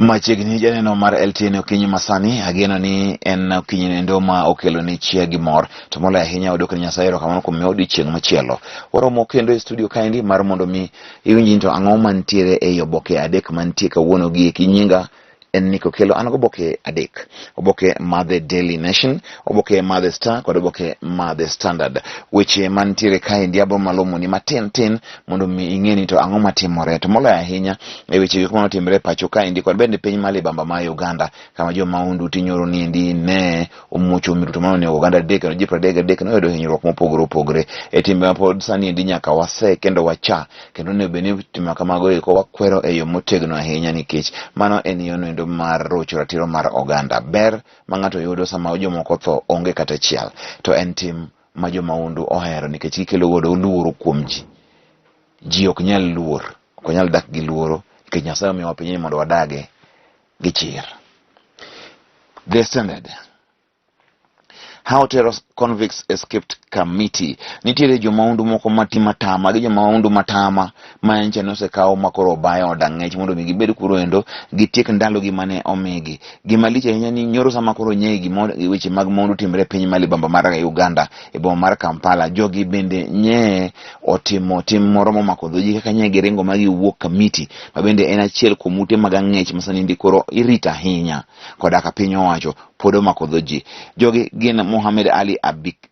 Machiegni janeno mar LTN okinyi masani, ageno ni en okinyi nendo ma okelo ni chia gi mor. To moloyo ahinya wadwoko ni Nyasaye erokamano kuom miyowa odiechieng' machielo. Waromo kendo e studio kaendi mar mondo mi iwinj ni to ang'o mantiere ei oboke adek mantie kawuono gi eki. Nyinga en Nick Okello, an goboke adek. Oboke mar The Daily Nation, oboke mar The Star kod oboke mar The Standard. Weche mantiere kaendi abro malomoni matin tin mondo mi ing'e ni to ang'o matimore. To moloyo ahinya e weche gik manotimore e pacho kaendi kod bende piny ma libamba ma Uganda kama jo mahundu tinyoro ni endi ne omuocho miruto mane onego oganda adek kendo ji 33 noyudo hinyruok mopogore opogore e timbe ma pod sani endi nyaka wase kendo wacha kendo onego bed ni timbe kamago eko wakwero e yo motegno ahinya nikech mano en yono endo mar rocho ratiro mar oganda. Ber ma ng'ato yudo sama jomoko tho onge kata achiel to en tim ma jo mahundu ohero nikech gikelo godo luoro kuom ji. Ji ok nyal luor, ok nyal dak gi luoro nikech Nyasaye omiyowa pinyni mondo wadage gi chir. The Standard. How Terror Convicts Escaped Committee. Nitiere jomahundu moko mati matama gi jomahundu matama ma nyicha nosekaw ma koro obayo od ang'ech mondo mi gibed kuro endo gitiek ndalogi mane omigi. Gima lich ahinya ni nyoro sama koro nye gimoro weche mag mahundu timre e piny ma libamba mar Uganda e boma mar Kampala, jogi bende nye otimo tim moro momako dho ji kaka nye giringo ma giwuok Kamiti ma bende en achiel kuom ute mag ang'ech ma sani ndi koro irito ahinya koda ka piny owacho pod omako dho ji. Jogi gin Mohamed Ali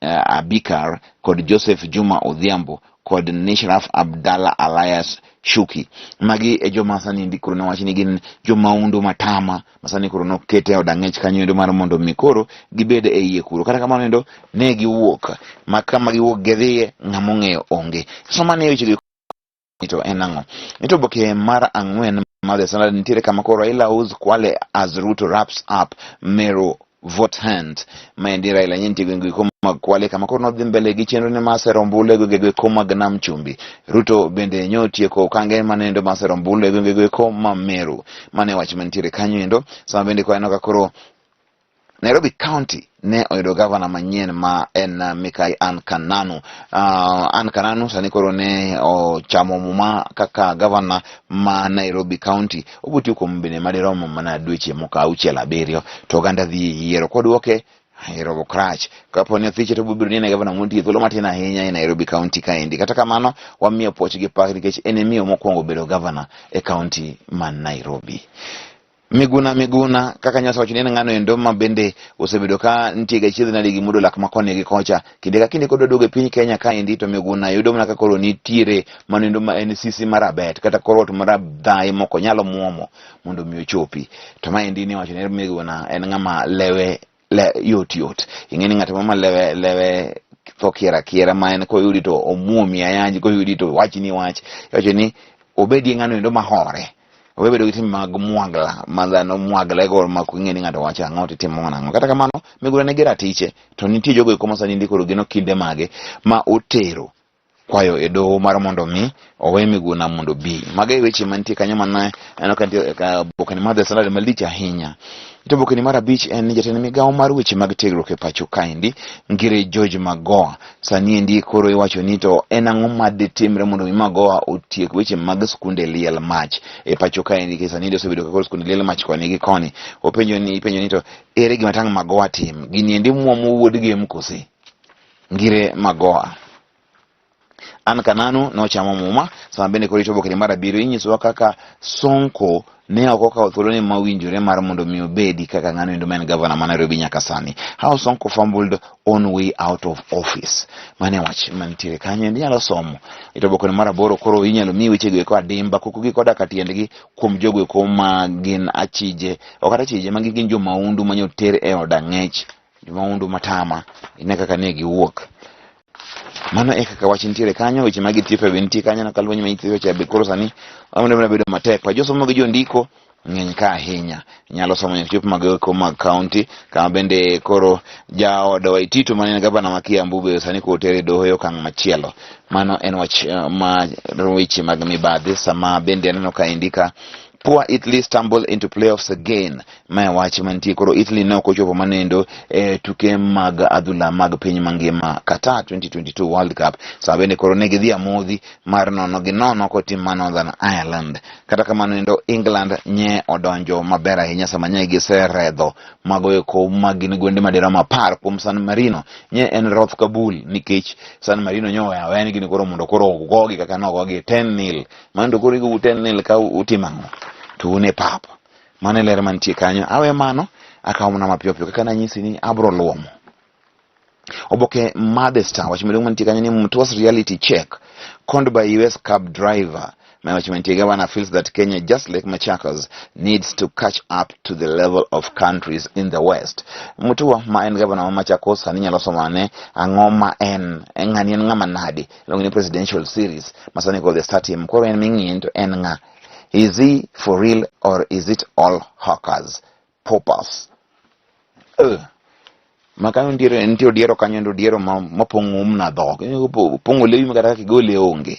Abikar kod Joseph Juma Odhiambo kod Nishraf Abdallah Alias Shuki. Magi e joma sani ndi koro newach ni gin jomahundu matama ma sani koro noket e od ang'ech kanyo endo mar mondo mi koro gibed e iye kuro. Kata kamano endo ne giwuok ma kama giwuok gidhiye ng'ama ong'eyo onge. Soma ne weche to en ang'o? Nito oboke mar ang'wen mar The Standard nitiere kama koro Raila owes Kwale as Ruto wraps up Meru vote hunt. Maendi Raila nye nitie gwenge go mag Kwale kama koro nodhi mbele gi chenro ne mar sero ombulu e gwenge go mag Nam Chumbi. Ruto bende nyo otieko okange manendo mar sero ombulu e gwenge go ma Meru. Mano e wach mantiere kanyo endo. Sama bende koro aneno ka koro Nairobi County ne oyudo gavana manyien ma en Mikai Ann Kananu. Ann Kananu sani koro ne ochamo muma kaka gavana ma Nairobi County. Obiro tiyo kuom bende madirom mana dweche moko auchiel abiriyo to oganda dhi e yiero. Koduoke ero ok rach. Kapo ni othiche to biro bedo ni en e gavana montie thuolo matin ahinya e Nairobi County kaendi. Kata kamano wamiyo puoch gi pak nikech en e miyo mokwongo bedo gavana e county ma Nairobi. Miguna Miguna kaka nyasaye wacho ni en ng'ano endo ma bende osebedo ka nitie ga chiedh nade gi mudo lak ma koni gi kocha kinde ka kinde kodwa duogo e piny Kenya kaendi to Miguna yudo mana ka koro nitiere mano endo ma en sisi marabet kata kor ot marabdhaye moko nyalo muomo mondo mi ochopi to maendi ni wacho ni Miguna en ng'ama lewe le yot yot ing'e ni ng'at ma lewe lewe tho kiera kiera ma en koyudi to omuomi ayanji koyudi to wachni wach iwacho ni obedie ng'ano endo mahore owe bedo gi timbe mag mwagla ma dhano mwagle go ma ok ing'e ni ng'ato wacho ang'o to itimo nang'o kata kamano Miguna nigi ratiche to nitie jogo eko ma sani ndiko gino kinde mage ma otero kwayo e doho mar mondo mi owe Miguna mondo obi. Mago e weche mantie kanyo mana aneno ka nitie ka oboke ni mar The Standard malich ahinya. To oboke ni mar abich en ni jatend migawo mar weche mag tiegruok e pacho kaendi Ngire George Magoha sani endi koro iwacho ni to en ang'o ma ditimre mondo mi Magoha otiek weche mag skunde liel mach e pacho kaendi nikech sani endi osebedo ka koro skunde liel mach koni gi koni. Openjo ni ipenjo ni to ere gima tang' Magoha tim? Gini endi muomo wuod gem kose? Ngire Magoha. An Kananu nochamo muma sama bende koro rito oboke mar abiriyo inyisowa kaka Sonko ne ok okawo thuolone mowinjore mar mondo mi obedi kaka ng'ano endo ma en gavana ma Nairobi nyaka sani. How Sonko fumbled on way out of office. Mano e wach mantiere kanyo endi inyalo somo. Rito oboke mar aboro koro inyalo mi wechego eko adimba kokogi koda ka tiendgi kuom jogo eko ma gin achije ok kata achije magi gin jo mahundu manyo ter e od ang'ech Jomahundu matama ine kaka ne giwuok. Mano e kaka wach nitiere kanyo, weche mag Ethiopia be nitie kanyo, ka lweny ma Ethiopia cha be koro sani omedo mana bedo matek. Pa josomo gi jondiko ng'eny ka ahinya. Nyalo somo nyaka chop mag eko mag county kama bende koro jaod Waititu mane en gavana ma Kiambu be sani koro oter e doho e okang' machielo. Mano en wach ma weche mag mibadhi sama bende aneno ka indika. Poor Italy stumble into playoffs again. Mae wach mantie koro Italy ne ok ochopo manendo e tuke mag adhula mag piny mangima Qatar 2022 World Cup. Sama bende koro ne gidhi amodhi mar nono gi nono kod tim ma Northern Ireland. Kata kamano endo England nye odonjo maber ahinya sama nye giseredho mago eko ma gin gwende madirom 10 kuom San Marino. Nye en roth kabul nikech San Marino nye oweyo aweya ni gin koro mondo koro ogogi kaka nogogi 10-0. Mano to koro igowu 10-0 ka utimo ang'o? To un e pap. Mano e ler mantie kanyo. Awe mano, akawo mana mapiyo piyo kaka nanyisi ni abro luomo. Oboke mar The Star wach maduong' mantie kanyo ni Mutua's reality check conned by US cab driver. Ma wach mantie governor feels that Kenya just like Machakos needs to catch up to the level of countries in the West. Mutua ma en governor ma Machakos sani nyalo somo ane ang'o ma en ng'ani en ng'ama nadi iluongo ni presidential series ma sani koro The Star team koro en ming'iye to en ng'a is he for real or is it all hawkers poppers ma kanyo nitiere nitie odiero kanyo endo odiero ma mapong'o umna dhok pong'o lewi ma kata kaka igole onge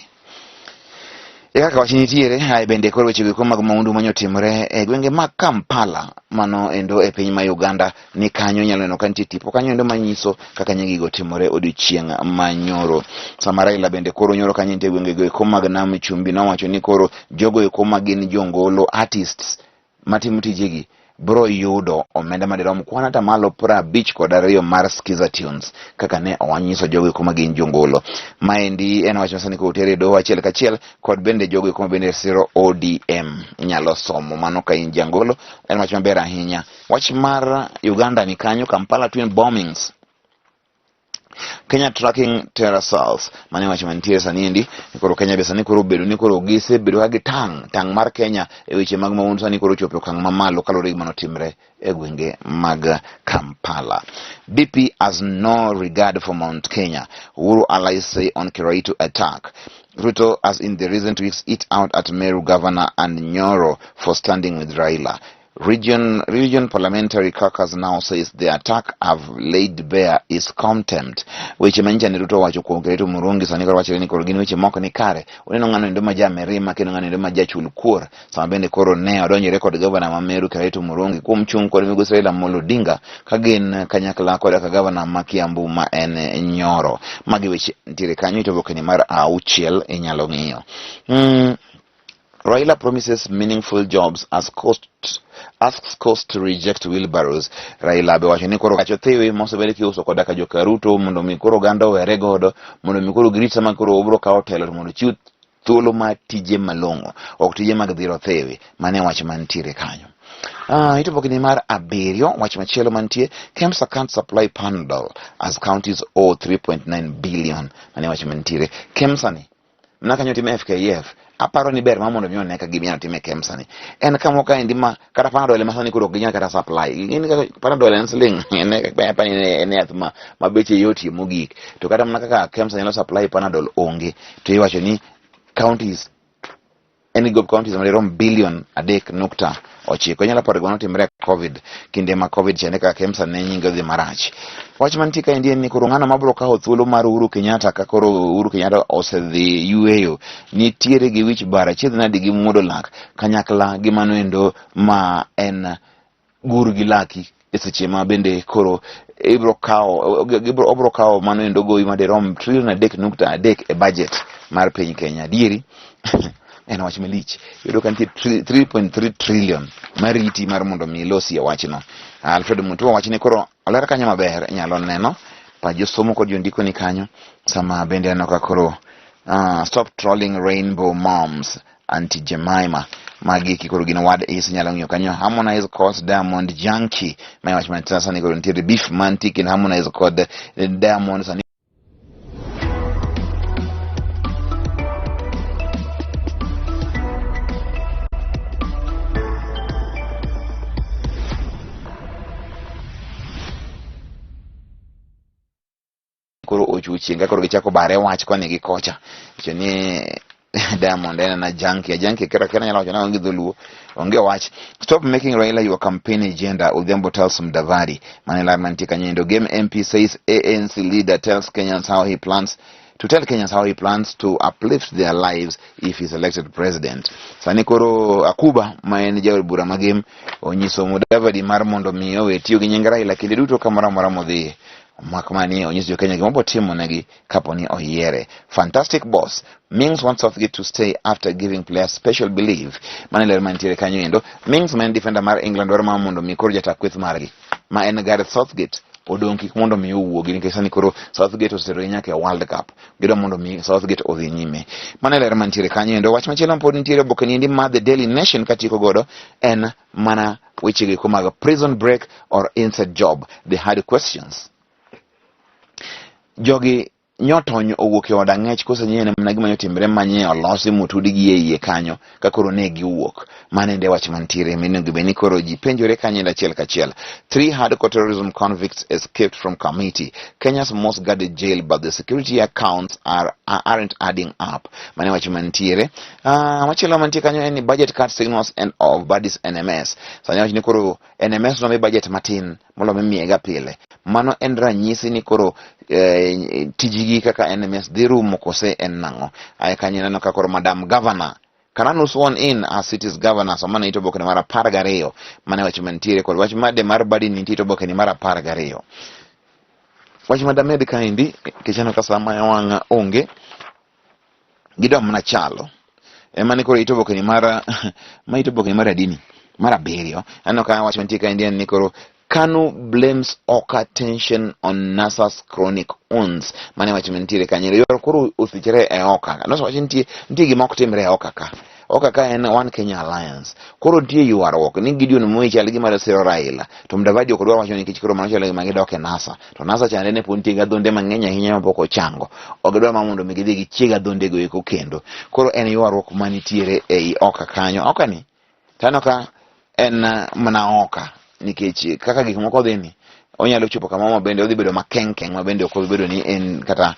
e kaka wach nitiere ae bende koro weche go mag maundu manyo timore e gwenge mag Kampala mano endo e piny ma Uganda ni kanyo inyalo neno ka nitie tipo kanyo endo manyiso kaka nye gigo timore odiochieng' manyoro sama Raila bende koro nyoro kanyo nitie gwenge go eko mag nam chumbi nowacho ni koro jogo eko ma gin jongolo artists matimo tijegi bro yudo omenda madirom kwan atamalo 52 mar Skiza Tunes kaka ne owanyiso jogo eko ma gin jongolo. Maendi en wach masani koro oter e doho achiel kachiel kod bende jogo eko ma bende siro ODM. Inyalo somo mano ka in jangolo, en wach maber ahinya. Wach mar Uganda ni kanyo, Kampala twin bombings. Kenya tracking terror cells mane wach mantiere sani endi koro Kenya be sani koro obedo ni koro gisebedo ka gitang' tang' mar Kenya e weche mag mahundu sani koro ochopo e okang' mamalo kaluwore gi manotimre e gwenge mag Kampala. DP has no regard for Mount Kenya. Uhuru allies say on Kiraitu attack. Ruto has in the recent weeks eat out at Meru governor and Nyoro for standing with Raila. Region Parliamentary Caucus now says the attack have laid bare is contempt. Weche manyicha ni Ruto owacho kuom Kiraitu Murungi sani koro wachore ni koro gin weche mok ni kare. Uneno ng'ano endo ma ja mirima kendo ng'ano endo ma jachul kuor. Sama bende koro ne odonjore kod gavana ma Meru Kiraitu Murungi kuom chung' kod migosi Raila Amolo Odinga ka gin kanyakla kod kaka gavana ma Kiambu ma en Nyoro. Magi weche nitiere kanyo e obokeni mar 6 inyalo ng'iyo. Raila promises meaningful jobs as cost asks coast to reject wheelbarrows. Raila be wacho ni koro gacho thiwi mosebed kiuso koda ka joka Ruto mondo mi koro oganda owere godo mondo mi koro girit sama koro obro kawo telo to mondo ochiw thuolo mar tije malong'o ok tije mag dhiro thiwi. Mano e wach mantiere kanyo. Itobokni mar 7 wach machielo mantie KEMSA can't supply Panadol as counties owe 3.9 billion. Mano e wach mantiere. KEMSA ni mana kanyo time FKF aparo ni ber ma mondo mi one ka gima inyalo tim e KEMSA ni en kama kaendi ma kata Panadol ema sani koro ok ginyal kata supply in kaka Panadol en siling en en yath ma beche yotie mogik to kata mana kaka KEMSA nyalo supply Panadol onge to iwacho ni counties en gop counties madirom bilion 3.9. Inyalo paro gima notimre e Covid kinde ma Covid chande kaka KEMSA ne nyinge odhi marach. Wach mantie kaendi en ni koro ng'ano mabiro kawo thuolo mar Uhuru Kenyatta ka koro Uhuru Kenyatta osedhi yueyo. Nitiere gi wich bar achiedh nadi gi muodo lak kanyakla gi mano endo ma en gur gi laki e seche ma bende koro ibro kawo obro kawo mano endo gowi madirom trilion 3.3 e budget mar piny Kenya. Adieri en wach malich. Iyudo ka nitie 3.3 trillion mariti mar mondo mi ilosie wachno. Alfred Mutua wach ni koro oler kanyo maber inyalo neno pa josomo kod jondiko ni kanyo sama bende aneno ka koro stop trolling rainbow moms Auntie Jemima magi eki koro gin wad is inyalo ng'iyo kanyo Harmonize kod Diamond Junkie ma wach man sani koro nitiere beef mantie kind Harmonize kod Diamond sani koro ochuo chieng' ka koro gichako bare wach koni gi kocha wacho ni Diamond en ana junkie junkie kera kera nyalo wacho nang'o gi dholuo onge wach stop making Raila your campaign agenda Odhiambo tells Mudavadi mane lar mantie kanyo endo Game MP says ANC leader tells Kenyans how he plans to tell Kenyans how he plans to uplift their lives if he's elected president. Sani koro Akuba ma en jaod bura magem onyiso Mudavadi mar mondo mi owe tiyo gi nying Raila kinde duto kamoro amora modhiye. Mak mani onyiso jo Kenya gima obiro timo negi kapo ni oyiere. Fantastic boss. Mings wants Southgate to stay after giving players special belief. Mano e ler mantiere kanyo endo. Mings ma en defender mar England dwaro mar mondo mi koro jata kweth margi ma en Gareth Southgate odong' kik mondo mi owuogi nikech sani koro Southgate oseterogi nyaka e World Cup. Gidwa mondo mi Southgate odhi nyime. Mano e ler mantiere kanyo endo. Wach machielo pod nitiere oboke niendi mar The Daily Nation katieko godo en mana wechego eko mag prison break or inside job, the hard questions. Jogi nyotony owuok e od ang'ech kose nye en mana gima nyotimre manye olosi motudi gi e iye kanyo ka koro ne giwuok. Mano ende wach mantiere minego bed ni koro ji penjore kanyo endo achiel kachiel. Three hardcore terrorism convicts escaped from Kamiti, Kenya's most guarded jail, but the security accounts aren't adding up. Mano e wach mantiere. Machielo mantie kanyo en ni budget cut signals end of Badis NMS. Sani wach ni koro NMS nomi budget matin molo mimiyega pile. Mano en ranyisi ni koro tijgi kaka NMS dhi rumo kose en nang'o. Ae kanyo ineno ka koro Madam Governor Karanu sworn in as city's governor sama ne ito oboke mar 12 mane wach mantiere kod wach made mar badi nitie ito oboke ni mar 12. Wach madamed kaendi nikech aneno ka sama wang'a onge gidwa mana chalo ema ni koro ito oboke ni mar ma ito oboke ni mar adini mar abiriyo aneno ka wach mantie kaendi en ni koro Kanu blames Oka tension on NASA's chronic wounds. Mane wach mantiere kanyo. Yor koro othichre e Oka. Noso wach nitie nitie gima ok timre e Oka ka. Oka ka en One Kenya Alliance. Koro nitie ywaruok ni Gideon Moi chal gima siro Raila. To Mudavadi ok dwar wacho nikech koro mano chalo gima gidok e NASA. To NASA chande ne pod nitie gi adhonde mang'eny ahinya mapok ochango. Ok gidwar mar mondo mi gidhi gichieg adhondego eko kendo. Koro en ywaruok manitiere ei Oka kanyo. Oka ni Taneno ka en mana oka nikech kaka gik moko dhi ni onyalo chopo kamoro ma bende odhi bedo makengkeng ma bende ok obi bedo ni en kata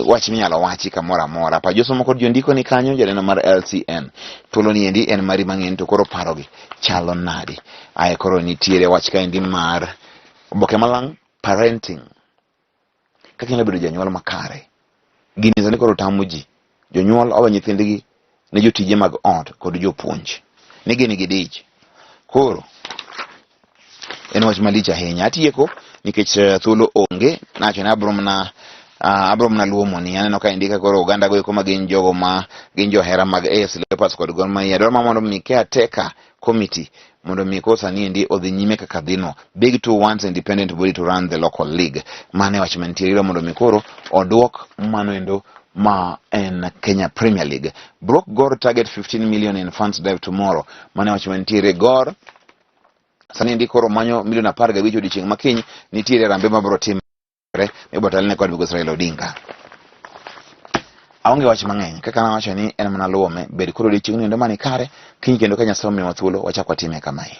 wach minyalo wachi kamoro amora. Pa josomo kod jondiko ni kanyo, janeno mar LCN. Thuolo ni endi en mari mang'eny to koro parogi chalo nadi? Ae koro nitiere wach kaendi mar oboke malang' parenting. Kaka inyalo bedo janyuol makare. Gini sani koro tamo ji. Jonyuol owe nyithindgi ne jotije mag ot kod jopuonj. Ni gin gidich. Koro en wach malich ahinya. Atieko nikech eh, thuolo onge. Nacho ni abro mana abro mana luwo moni. Aneno ka indika koro oganda go eko ma gin jogo ma gin johera mag AFC Leopards kod Gor Mahia. Dwaro ma mondo mi caretaker committee mondo mi kosa ni endi odhi nyime kaka dhino. Big Two wants independent body to run the local league. Mano e wach mantiere mondo mi koro oduok mano endo ma en Kenya Premier League. Broke Gor target 15 million in funds drive tomorrow. Mano e wach mantiere Gor sani endi koro manyo milion 15 odiochieng' ma kiny nitiere rambe mabiro timre mibiro telne kod migosi Raila Odinga. Aonge wach mang'eny kaka nawacho ni en mana luome bed koro odiochieng' nindo mani kare kiny kendo ka Nyasaye omiyowa thuolo wachak watime kamae.